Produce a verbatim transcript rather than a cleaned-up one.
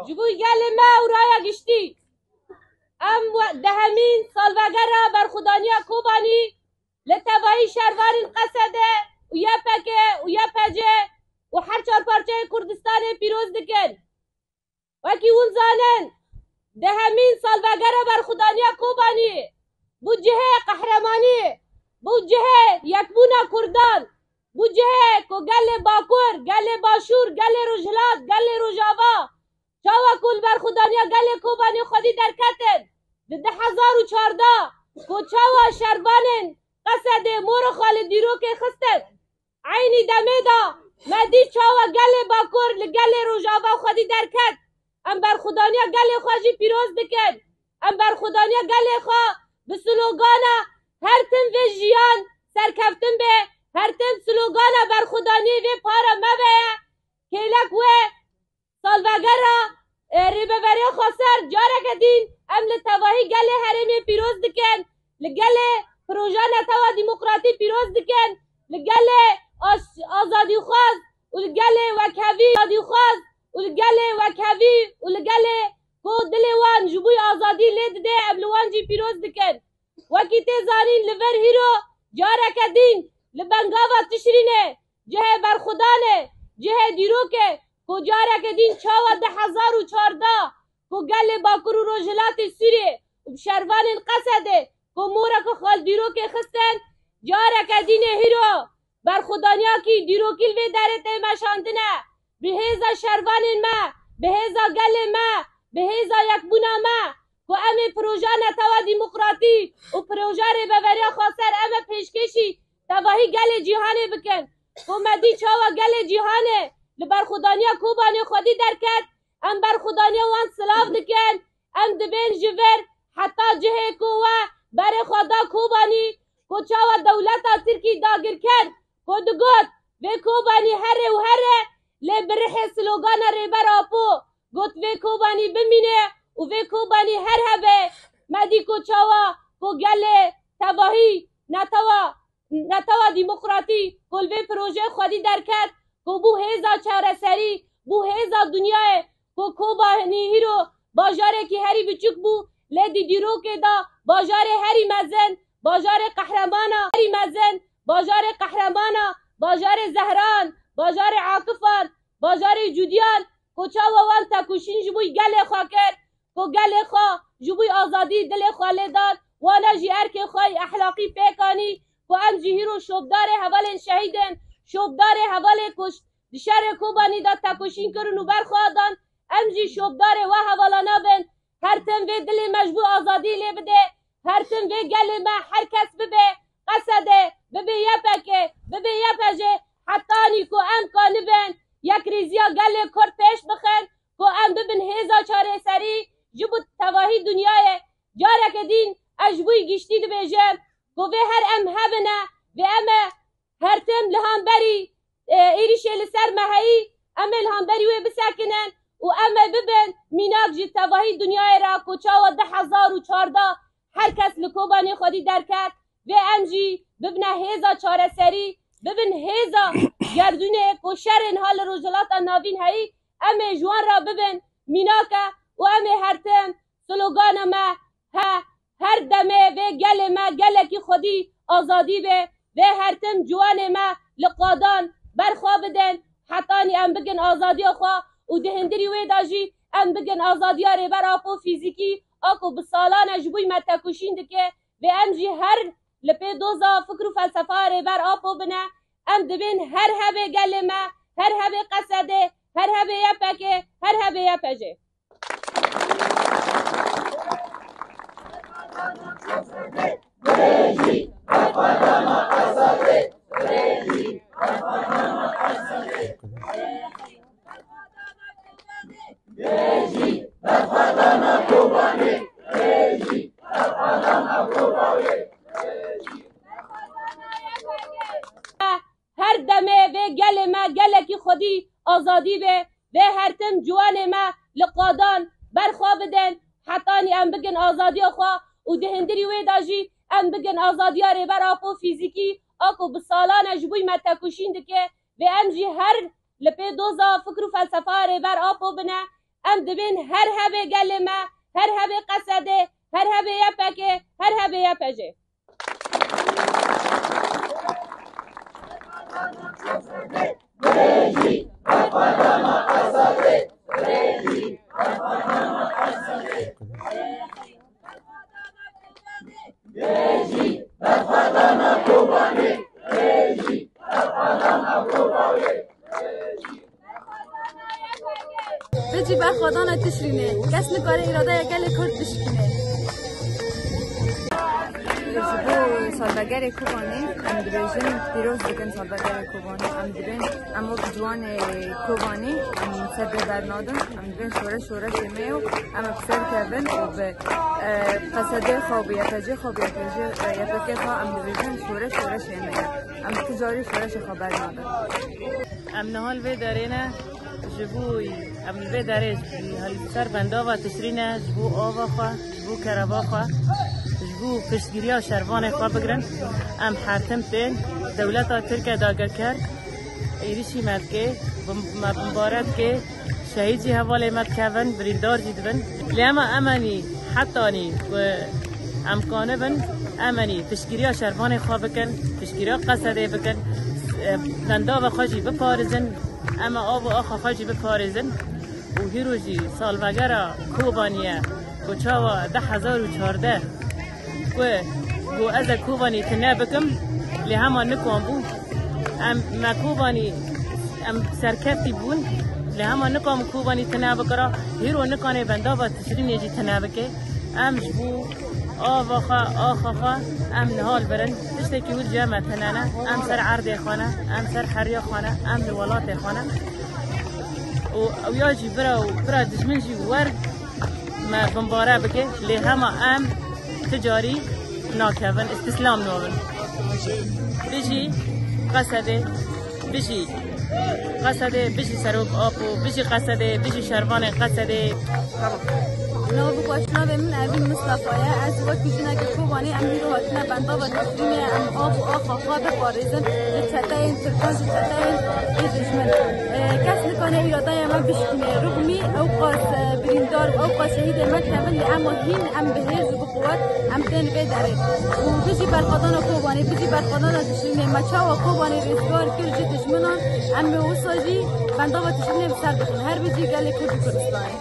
Ji bo gelê me û raya giştî. Em we-, dehemîn salvegera berxwedaniya Kobanî li tevahî şervanên Qesede û Y P G û Y P G û her çar parçeyê Kurdistanê pîroz dikin. Wekî hûn zanin, dehemîn salvegera berxwedaniya Kobanî bû cihê qehremanî, bû cihê yekbûna Kurdan, bû cihê ku gelê Bakur, gelê Başûr, gelê Rojhilat, gelê Rojava çawa ku li berxwedaniya gelê Kobanî xwedî derketin, di du hezar û çardeh ku çawa şervanên Qesedê mora xwe li dîrokê xistin. Eynî demê de me dî çawa gelê Bakur li gelê Rojava xwedî derket. Em berxwedaniya gelê xwe jî pîroz dikin. Em berxwedaniya gelê xwe bi slogana "Her tim vê jiyan serkeftin be", her tim slogana berxwedaniyê vê para me be ye. Kêlek wê salvegera, e, Rêveberiya Xweser careke din em li tevahî gelê herêmê pîroz dikin, li gelê proja netewa demokratî pîroz dikin, li gelê az-, azadîxwaz û li gelê wekhevî azadîxwaz û li gelê wekhevî û li gelê ku dilê wan ji bo azadî lê dide, em li wan jî pîroz dikin. Wekî tê zanîn, li vir hîro careke din li bengava Tişrînê cihê berxwedanê, cihê dîrokê ku careke din çawa du hezar û çardeh ku gelê Bakur û Rojhilatê Sûriyê û bi şervanên Qesedê ku moreke xwe li dîrokê xistin, careke din ê hîro berxwedaniyakî dîrokî li vê derê tê meşandine. Bi hêza şervanên me, bi hêza gelê me, bi hêza yekbûna me ku em ê proja netewa demokratî û proja Rêveberiya Xweser em ê pêşkêşî tevahî gelê cîhanê bikin. Ku me dî çawa gelê cîhanê li berxwedaniya Kobanê xwedî derket, em berxwedaniya wan silav dikin. Em dibên ji vir heta cihê ku we berê xwe da Kobanî, ku çawa dewleta Tirkî dagir kir, ku digot, "Vê Kobanî here û here", lê bi rihê slogana Rêber Apo got, "Vê Kobanî bimîne û vê Kobanî her hebe." Me dî ku çawa ku gelê tevahî netewa netewa demokratî ku li vê projeyê xwedî derket, ku bû hêza çareserî, bû hêza dinyayê, ku Kobanî hîro bajarekî herî biçûk bû, lê di dîrokê de bajarê herî mezin, bajarê qehremana herî mezin, bajarê qehremana, bajarê Zehran, bajarê Akifan, bajarê Cudiyan, ku çawa wan tekoşîn ji bo gelê xwe kir, ku gelê xwe ji bo azadî dilê xwe lê dan, wana jî erkê xwe yê ehlaqî pêk anî, ku em jî hîro şopdarê hevalên şehîd in, şopdarê hevalê ku di şerê Kobanî de tekoşîn kirin û berxwe dan, em jî şopdarê we hevalana bin. Her tim vê dilê me ji bo azadî lê bide, her tim vê gelê me her kes bibe, Qesede, bibe Y P G, bibe Y P G, hetanî ku em kanibin yekrêziya gelê Kurd pêş bixin, ku em bibin hêza çareserî ji bo tevahî dinyayê. Careke din ez ji bo giştî dibêjim ku vê her em hebine, vê em e her tim li hemberî, e, êrîşê li ser me heyî, em ê li hemberî wê bisekinin û em ê bibin mînak ji tevahî dinyayê re ku çawa du hezar û çardeh her kes li Kobanê xwedî derket, vê em jî bibine hêza çareserî, bibin hêza gerdûnê ku şerên ha li Rojhilata Navîn heyî, em ê ji wan re bibin mînake û em ê her tim slogana me he, her demê vê gelê me gelekî xwedî azadî be, vê her tim ciwanê me li qadan berxwe bidin, hetanî em bigin azadiya xwe û di hindirî wê de jî em bigin azadiya Rêber Apo fîzîkî, a ku bi salan e ji bo me tekoşîn dike, vê em jî her li pê doza fikr û felsefa Rêber Apo bine. Em dibên her hebe gelê me, her hebe Qesedê, her hebe Y P G, her hebe Y P G. Her demê vê gelê me gelekî xwedî azadî be, vê her tim ciwanê me li qadan berxwe bidin, hetanî em bigin azadiya xwe û di hindirî wê de jî em bigin azadiya Rêber Apo fîzîkî, a ku bi salan e ji bo me tekoşîn dike, vê em jî her li pê doza fikr û felsefa Rêber Apo bine, Em dibên her hebê gelê me, her hebê Qesedê, her hebê Y P G, her hebê Y P J. Bicî berxwedana Tişrînê, kes nikare îradeya gelê Kurd bişkîne. Ji bo salvegerê Kobanê, em dibêjin pîroz dikin salvegerê Kobanê. Em dibên, em wek ciwanê Kobanê, em ser pê bernadin. Em dibên şoreş şoreşê me ye û em ê bi ser kevin û bi, e, Qesedê xwe û bi Y P G xwe û bi Y P G, e, Y P G xwe em dibêjin şoreş şoreşê me ye. Em tu carî şoreşê xwe bernadin. Em niha li vê derê ne ji bo em li vê derê ji, li ser bendava Tişrî ne ji bo ava xwe, ji bo kereva xwe, ji bo piştgiriya şervanê xwe bigirin. Em hertim tên, dewleta Tirk e dagirker, êrişî me dike, bim-, me bimbaret dike. Şehîd jî hevalê me dikevin, birîndar jî dibin. Lê hema emenî hetanî ku em kanibin, emenî piştgiriya şervanê xwe bikin, piştgiriya Qesedê bikin, e, bendava xwe jî biparêzin, em ê av û axa xwe jî biparêzin. Û hîro jî salvegera Kobanî ye ku çawa du hezar û çardeh ku, ku ez ê Kobanî tune bikim, lê hema nikan bû. Em, me Kobanî, em serkeftî bûn, lê hema nikan Kobanî tune bikira, hîro nikane bendava Tişrînê jî tune bike. Em ji bo ava xwe, axa xwe, em niha li vir in. Tiştekî wir ji me tune ne. Em ser erdê xwe ne, em ser heriya xwe ne, em li welatê xwe ne. Û ew ya jî bira û bira dijmin jî wer me bimbare bike, lê hema em ti carî nakevin, îstîslam nabin. Bijî Qesedê, bijî Qesedê, bijî Serok Apo, bijî Qesedê, bijî şervanên Qesedê. Nav û xweşnavê min Evîn Mistefa ye. Ez wekî jinekê Kobanê, em îro hatine bendava Tişrînê, em av û axa xwe biparêzin ji çeteyên Tirkan, ji çeteyên ê dijmin. E, kes nikane îradeyê me bişkîne. Rixmî ew qas, e, birîndar û ew qas şehîdê me kevin, lê ema hîn em bi hêz û bi quwet em tên vê derê. Û bijî berxwedana Kobanê, bijî berxwedana Tişrînê. Me çawa Kobanê rêzgar kir ji dijminan, em ê wisa jî bendava Tişrînê bi ser bixin. Her bijî gelê Kurd û Kurdistanê.